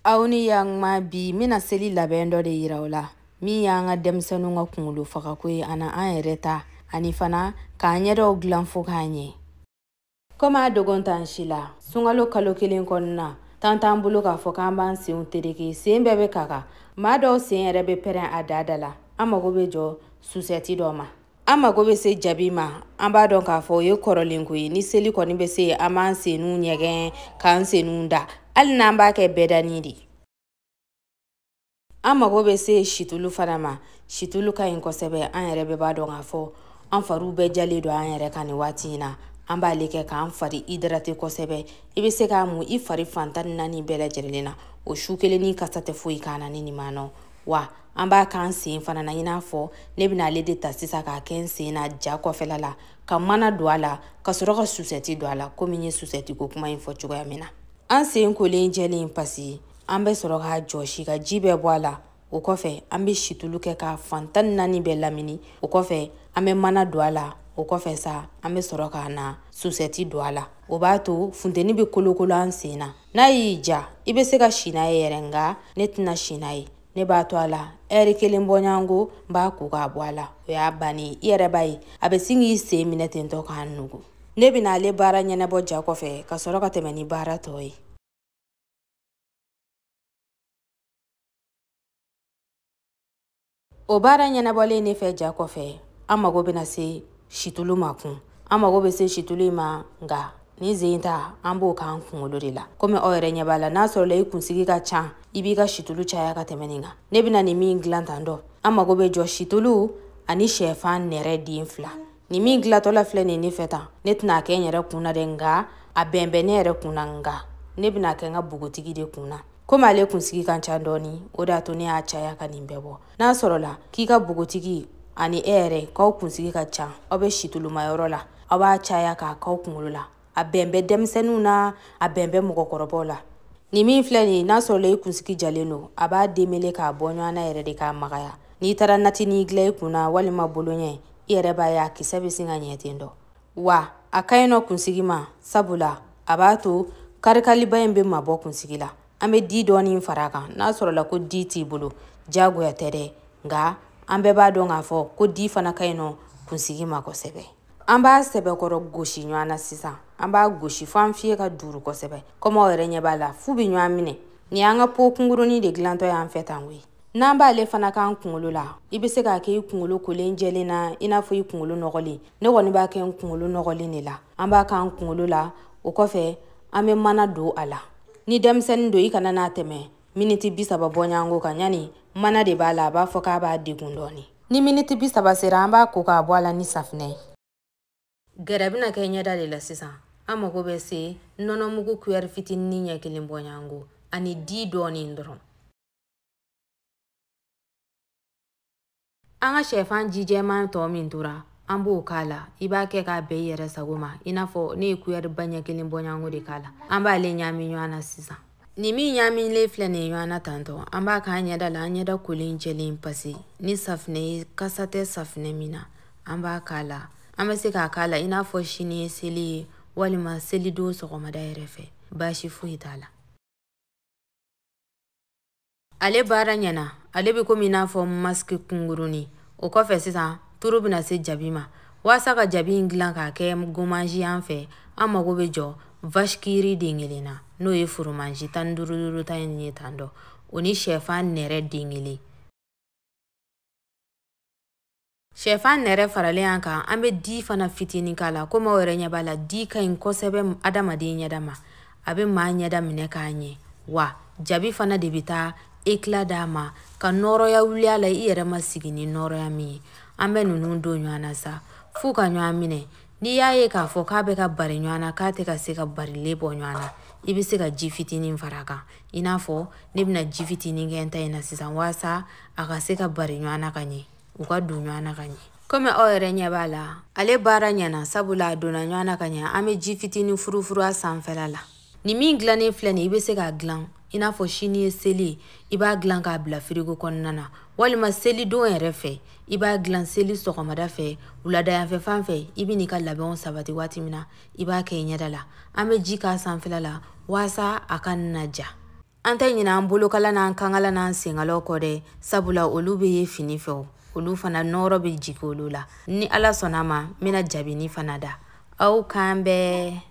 Aw ni yagma bi n bɛna seli labɛn dɔ de yira aw la min y'an ka denmisɛnninw ka kunkolo fagako ye ani an yɛrɛ ta ani fana k'an ɲɛdaw dilan fo k'a ɲɛ. Komi a dogon t'an si la, sunkalo kalo kelen kɔnɔna tan t'an bolo k'a fɔ k'an b'an senw tereke, sen bɛɛ bɛ kaka, maa dɔw sen yɛrɛ bɛ pɛrɛn a da da la. An mago bɛ jɔ susɛti dɔ ma, an mago bɛ se jabi ma. An b'a dɔn k'a fɔ o ye kɔrɔlen ko ye, ni seli kɔni bɛ se an b'an senw ɲɛgɛn k'an senw da, hali n'an b'a kɛ bɛɛdani de. An mago bɛ se situlu fana ma. Situlu ka ɲi kosɛbɛ, an yɛrɛ bɛɛ b'a dɔn k'a fɔ an fariw bɛɛ jalen don an yɛrɛ kan nin waati in na. An b'ale kɛ k'an fari hydrater kosɛbɛ. I bɛ se k'a mun i fari fan 14 bɛɛ lajɛlen na, o su kelen ni kasa tɛ foyi k'an na ni nin ma nɔ. Wa an b'a k'an sen fana na, i n'a fɔ ne bɛna ale de ta sisan k'a kɛ n sen na ja kɔfɛla la, ka mana don a la, ka sɔrɔ ka susɛti don a la, komi n ye susɛti ko kuma in fɔ cogoya min na. An sen kolen jɛlen pasi, an bɛ sɔrɔ k'a jɔsi ka ji bɛɛ bɔ a la. O kɔfɛ an bɛ situlu kɛ k'a fan 14 bɛɛ lamini. O kɔfɛ an bɛ mana don a la. O kɔfɛ sa an bɛ sɔrɔ k'a na susɛti don a la. O b'a to funteni bɛ kolokolo an sen na. N'a y'i ja i bɛ se ka si n'a ye yɛrɛ, nka ne tɛna si n'a ye, ne b'a to a la ɛri kelen bɔɲɔgɔnko n b'a ko k'a bɔ a la. O y'a bannen, i yɛrɛ b'a ye a bɛ sin k'i sen minɛ tentɔ k'a nugu. Ne bɛna ale baara ɲɛnabɔ ja kɔfɛ ka sɔrɔ ka tɛmɛ ni baara tɔ ye. O baara ɲɛnabɔlen ne fɛ ja kɔfɛ, an mago bɛna se situlu ma kun. An mago bɛ se situlu in ma, nka ni zen ta an b'o k'an kunkolo de la. Komi aw yɛrɛ ɲɛ b'a la, n'a sɔrɔla i kunsigi ka ca, i b'i ka situlu caya ka tɛmɛ nin kan. Ne bɛna nin min dilan tan dɔ, an mago bɛ jɔ situlu ani sɛfan nɛrɛ den 2. Nin min dilantɔla filɛ nin ne fɛ tan, ne tɛna kɛ n yɛrɛ kun na dɛ, nka a bɛn bɛ ne yɛrɛ kun na, nka ne bɛna kɛ n ka npogotigi de kun na. Komi ale kunsigi ka ca dɔɔni, o de y'a to ne y'a caya ka nin bɛɛ bɔ. N'a sɔrɔla k'i ka npogotigi ani e yɛrɛ k'aw kunsigi ka ca, aw bɛ situlumayɔrɔ la, aw b'a caya k'a k'aw kunkolo la. A bɛn bɛ denmisɛnninw na, a bɛn bɛ mɔgɔkɔrɔbaw la. Nin min filɛ nin ye, n'a sɔrɔla i kunsigi jalen don, a b'a demele k'a bɔ ɲɔgɔn na yɛrɛ de k'a magaya. N'i taara natinin dilan i kun na walima boloɲɛ, i yɛrɛ b'a ye a kisɛ bɛ sin ka ɲɛ ten dɔ. Wa a ka ɲi nɔ kunsigi ma, sabula a b'a to karikaliba in bɛ mabɔ kunsigi la. An bɛ di dɔɔni fara a kan. N'a sɔrɔla ko di t'i bolo, diyagoya tɛ dɛ, nka an bɛɛ b'a dɔn k'a fɔ ko di fana ka ɲi nɔ kunsigi ma kosɛbɛ. An b'a sɛbɛkɔrɔ gosi ɲɔgɔn na sisan, an b'a gosi fo an fiye ka duuru kosɛbɛ. Komi aw yɛrɛ ɲɛ b'a la, fu bɛ ɲɔgɔn minɛ. Nin y'an ka po kunkurunin de dilantɔ y'an fɛ tan koyi. N'an b'ale fana k'an kunkolo la, i bɛ se k'a kɛ i kunkolo kolen jɛlen na, i n'a fɔ i kunkolo nɔgɔlen. Ne kɔni b'a kɛ n kunkolo nɔgɔlen de la. An b'a k'an kunkolo la, o kɔfɛ an bɛ mana don a la. Ni denmisɛnnin don, i kana n'a tɛmɛ miniti 30 bɔɲɔgɔnko kan, yanni mana de b'a la, a b'a fɔ k'a b'a degun dɔɔni. Ni miniti 30 sera, an b'a ko k'a bɔ a la ni safunɛ ye. Gɛrɛ bɛna kɛ ɲɛda de la sisan. An mago bɛ se nɔnɔmugu kuyɛri fitinin ɲɛ kelen bɔɲɔgɔnko ani di dɔɔni dɔrɔn. An ka sɛfan jijɛman tɔ min tora, an b'o k'a la. I b'a kɛ k'a bɛn i yɛrɛ sago ma, i n'a fɔ ne ye kuyɛri ba ɲɛ kelen bɔɲɔgɔnko de k'a la. An b'ale ɲami ɲɔgɔn na sisan. Nin min ɲamilen filɛ nin ye ɲɔgɔn na tantɔ, an b'a k'an ɲɛda la, an ɲɛda kolen jɛlen pasi ni safunɛ ye, kasa tɛ safunɛ min na, an b'a k'a la. An bɛ se k'a k'a la i n'a fɔ sini ye seli ye walima selidon sɔgɔmada yɛrɛ fɛ, baasi foyi t'a la. Ale baara ɲɛna, ale bɛ komi i n'a fɔ masque kunkurunin. O kɔfɛ sisan turu bɛna se jabi ma. Walasa ka jabi in dilan k'a kɛ gomanji an fɛ, an mago bɛ jɔ vache qui rit den kelen na, n'o ye foromanji 15 duuru ta in ye tan dɔ, o ni sɛfan nɛrɛ den kelen. Sɛfan nɛrɛ faralen an kan, an bɛ di fana fitinin k'a la. Komi aw yɛrɛ ɲɛ b'a la, di ka ɲi kosɛbɛ adamaden ɲɛda ma, a bɛ maa ɲɛda minɛ k'a ɲɛ. Wa jabi fana de bɛ taa éclat d'a ma ka nɔrɔya wuli a la, i yɛrɛ ma sigi ni nɔrɔya min ye. An bɛ ninnu don ɲɔgɔn na sa f'u ka ɲɔgɔn minɛ. N'i y'a ye k'a fɔ k'a bɛ ka bari ɲɔgɔn na, k'a tɛ ka se ka barilen bɔ ɲɔgɔn na, i bɛ se ka ji fitinin fara a kan. I n'a fɔ ne bɛna ji fitinin kɛ n ta in na sisan, walasa a ka se ka bari ɲɔgɔn na ka ɲɛ, u ka don ɲɔgɔn na ka ɲɛ. Komi aw yɛrɛ ɲɛ b'a la, ale baara ɲɛna, sabula a donna ɲɔgɔn na ka ɲɛ. An bɛ ji fitinin furufuru a sanfɛla la. Nin min dilannen filɛ nin ye, i bɛ se k'a dilan i n'a fɔ sini ye seli ye, i b'a dilan k'a bila firigo kɔnɔna na, walima selidon yɛrɛ fɛ, i b'a dilan seli sɔgɔmada fɛ, wuladayanfɛ fan fɛ, i bɛ n'i ka labɛnw sabati waati min na, i b'a kɛ i ɲɛda la. An bɛ ji k'a sanfɛla la walasa a ka na ja. An tɛ ɲinɛ an bolokala n'an kankala n'an senkalaw kɔ dɛ, sabula olu bɛ ye fini fɛ, olu fana nɔɔrɔ bɛ jigin olu la. Ni Ala sɔnna a ma, n bɛna jabini fana da. Aw k'an bɛn.